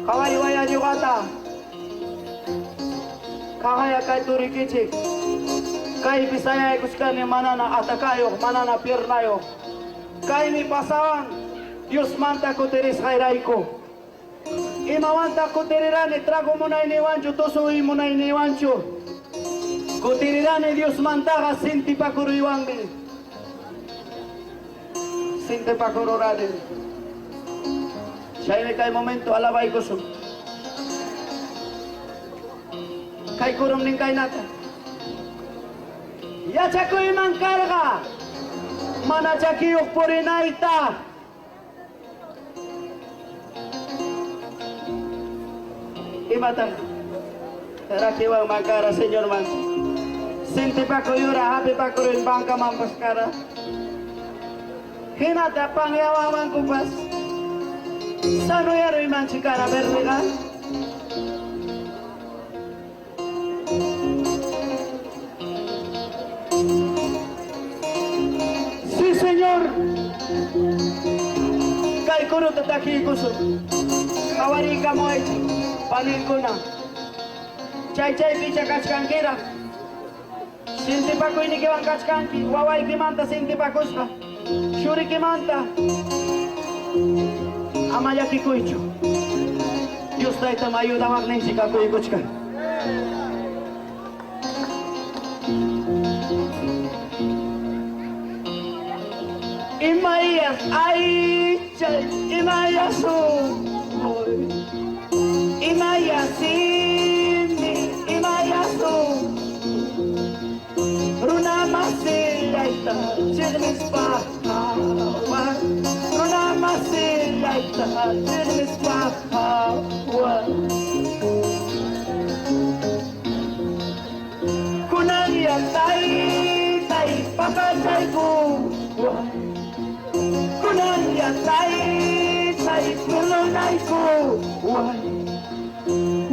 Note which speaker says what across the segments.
Speaker 1: Qawariwaya ñuqata. Qawaya kay turikichik. Kaypi sayaykuchkani manana atakayuq, manana piernayuq. Kaymi pasawan Diosmanta kutirisqayrayku. Imawantaq kutirirani trago munayniywanchu, tusuy munayniywanchu. Kutirirani Diosmantaqa sintipakuruywanmi. Sintipakururani. Chaymi kay momento alabaykusun. Kay kurum nin kaynata. Yachakuyman karqa mana chakiyuq purinayta. Imataq rakiwanman kara Señorman? Sintipakuyura hapipakuruy bancamanpas kara. Hinata panyawanmankupas sanuyaruymanchu kara verdiqa? Sí, Señor. Kay kuruta takiykusun. Qawariykamuwaychik, paniykuna. Chay chaypicha kachkankiraq. Sintipakuynikiwan kachkanki, wawaykimanta sintipakusqa, churikimanta. Ama llakikuychu. Dios Taytam ayudawaqninchik akuykuchkan. Imayas aychay, imayas sunquy, imayas simi, imayas runa masillayta chiqnispa hawan, runa masillayta chiqnispa hawan. Kunanya taytay papachaykuway, kunanya taytay perdonaykuway,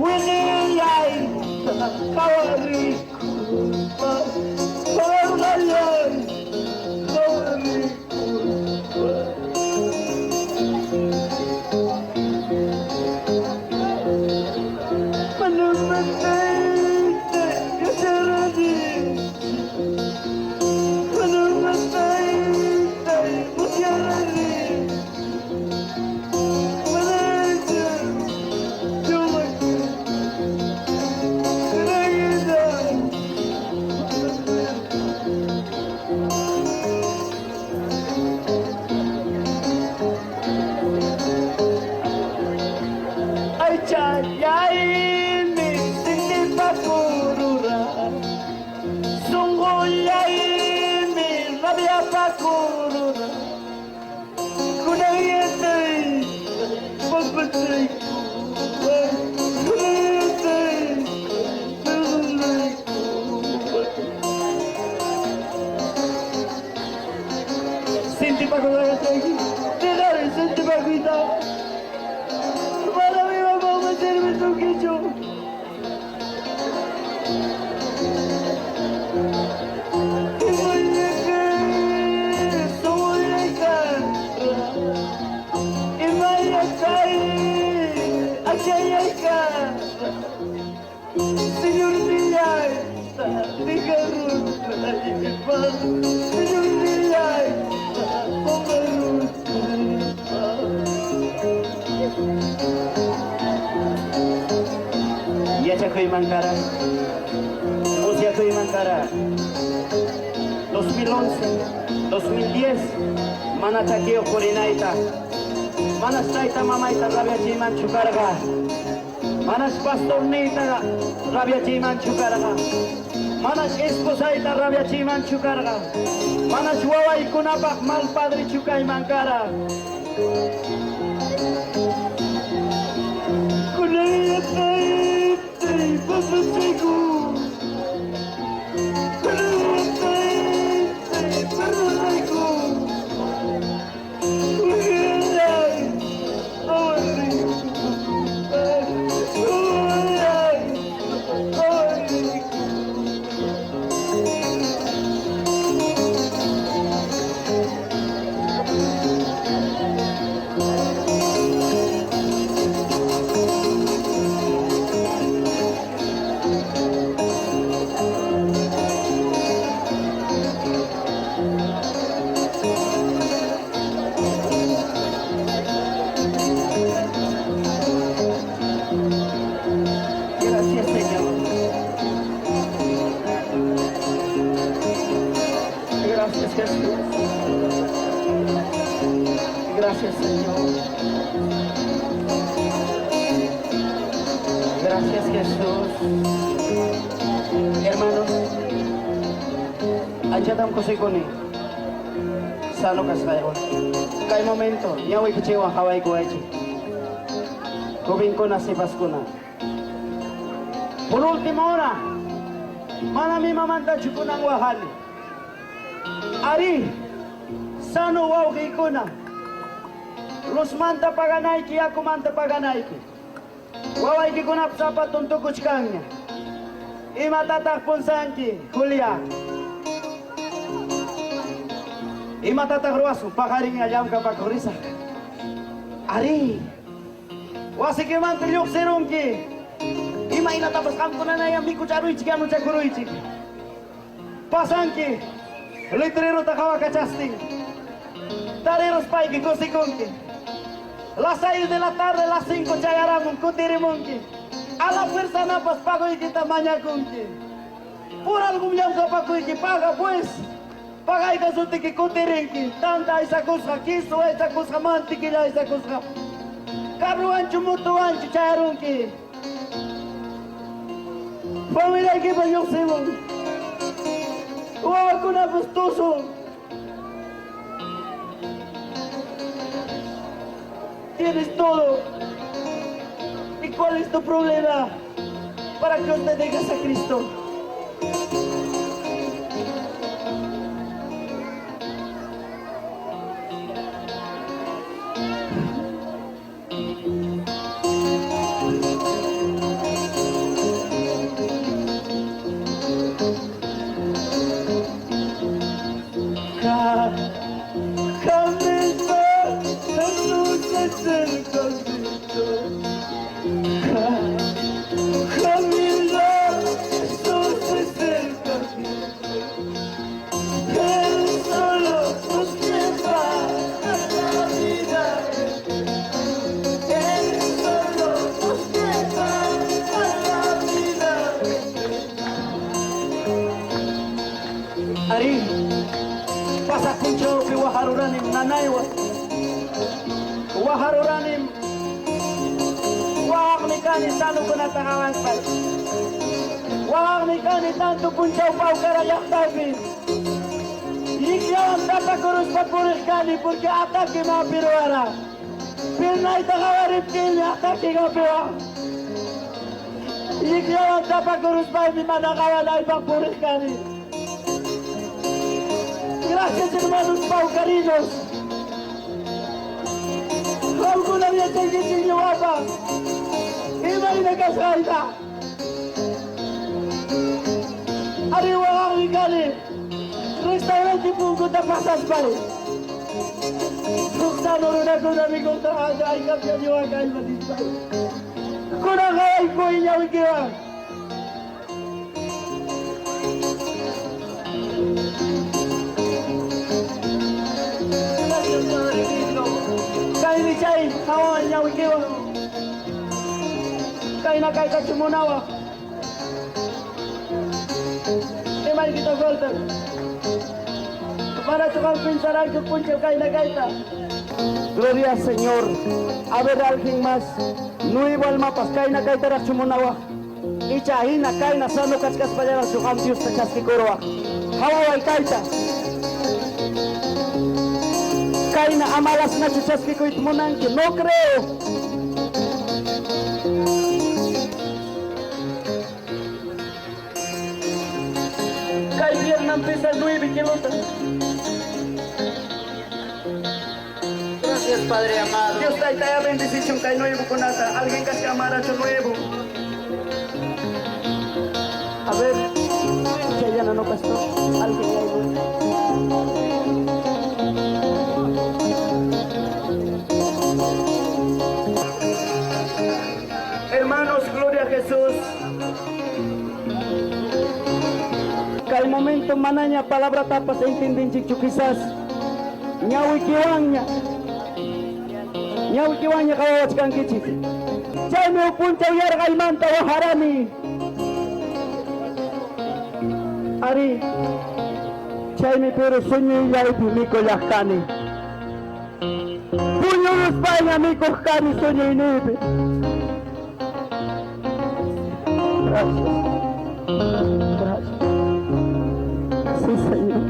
Speaker 1: wiqillayta qawariykuspa, qawarqallay qawariykuspa. Manam taytay yacharanichu, manam taytay musyaranichu, manachum ñuqaqa Aychallaymi sintipakurura, sunqullaymi rabiapakurura, kunanyatay papachaykuway, kunanyatay perdonaykuway. Sintipakurayachayki, dejaré sintipakuyta. Manam imapaqpas servisunkichu. Señornillayta dejarunaypaq, Señornillayta qonqarunaypaq. Yachakuyman kara, musyakuyman kara. 2011, 2010, mana chakiyuq purinayta, manas tayta mamayta rabiachiymanchu karqa, manas pastorniyta rabiachiymanchu karqa, manas esposayta rabiachiymanchu karqa, manas wawaykunapaq mal padrechu kayman kara. Kunanya taytay papachayku, kunanya taytay perdonayku, waqillay qawariyku, waqillay qawariyku.
Speaker 2: Gracias, Jesús. Hermanos, anchatam kusikuni. Sano kasqaywan. Kay momento, ñawiykichikwan qhawaykuwaychik. Jovenkuna, sipaskuna. Por última hora, mana imamantachu kunan waqani. Ari, sano wawqiykuna. Luzmanta paganayki, yakumanta paganayki. Wawaykikunap zapatun tukuchkanña. Imatataq punsanki, Julia? Imatataq ruwasun paqarinña llamk'apakuq risaq. Ari, wasikimanta lluqsirunki. Imaynatapas qamkunanaya mikucharuychik yanuchakuruychik. Pasanki, letrerota qhawakachastin. Tariruspayki kusikunki. Las 6 de la tarde, las 5 chayaramun, kutirimunki. A la fuerza napas pagoykita mañakunki. Por algún llamk'apakuyki paga pues. Pagayta sutiki kutirinki. Tanta aysakusqa, kisu aysakusqa, mantikilla aysakusqa. Carruwanchu, mutuwanchu chayarunki. Familiaykipas lluqsimun. Wawakunapas tusun. Tienes todo. ¿Y cuál es tu problema? Para que usted dejes a Cristo.
Speaker 1: Jesús es el camino. Camina, Jesús es el camino. Él solo nos lleva a la vida. Él solo nos lleva a la vida.
Speaker 2: Ari, pasaq punchawpi waqaruranim nanaywan. Waqaruranim waqmi kani sanukunata qawaspay. Waqmi kani tanto punchaw Paucara llaqtapi. Llikllawan tapakuruspa puriq kani porque ataque mapiruwara. Pirnayta qawariptinmi ataque hapiwan. Llikllawan tapakuruspaymi mana qawanaypaq puriq kani. Gracias, hermanos paucarinos. Qamkuna yachaykichik ñuqapa. Imayna kasqayta. Ari waqaqmi kani. Restaurante punkuta pasaspay. Huk sano runakuna mikuqta hayk'aplla ñuqa kayman nispay. Kunan qawaykuy ñawiykiwan. Gracias, Padre lindo. Kaymi chay hawawan ñawiykiwan. Kayna kaytachu munawaq. Imaykita faltan. Manachu qam pensaranki punchaw kayna kayta. Gloria al Señor. A ver, alguien más. Nuevo almapas kayna kaytaraqchu munawaq. Icha hina kayna sano kachkaspallaraqchu qam Diosta chaskikuruwaq. Hawaway kayta. Kayna amalasnachu chaskikuyta munanki. No creo. Kay viernes pesa 9 kilos.
Speaker 3: Gracias, Padre amado.
Speaker 2: Dios taytaya bendición kay nuevo kunata. Alguien que se amara nuevo. A ver, Chayana no pastor. Alguien ahí. Hermanos, gloria a Jesús. Kay momento manaña palabra tapas entendinchikchu quizás. Ñawikiwanña. Ñawikiwanña qhawawachkankichik. Chaymi upunchaw yarqaymanta waqarani. Ari, chaymi pero sueñoyllaypi mikullaq kani. Puñuruspayña mikuq kani sueñoyniypi. Gracias. Gracias. Sí, Señor.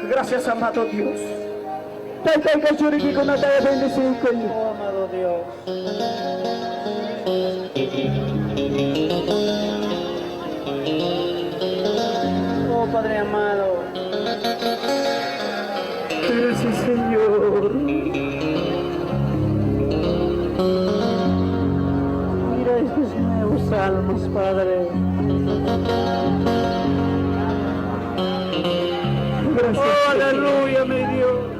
Speaker 2: Gracias, amado Dios. Taytayka churikikunata bendeciykuy.
Speaker 1: Oh, amado Dios. Oh, Padre amado.
Speaker 2: Gracias, Señor.
Speaker 1: Mira estos nuevos almas, Padre.
Speaker 2: Gracias.
Speaker 1: Oh, aleluya, mi Dios.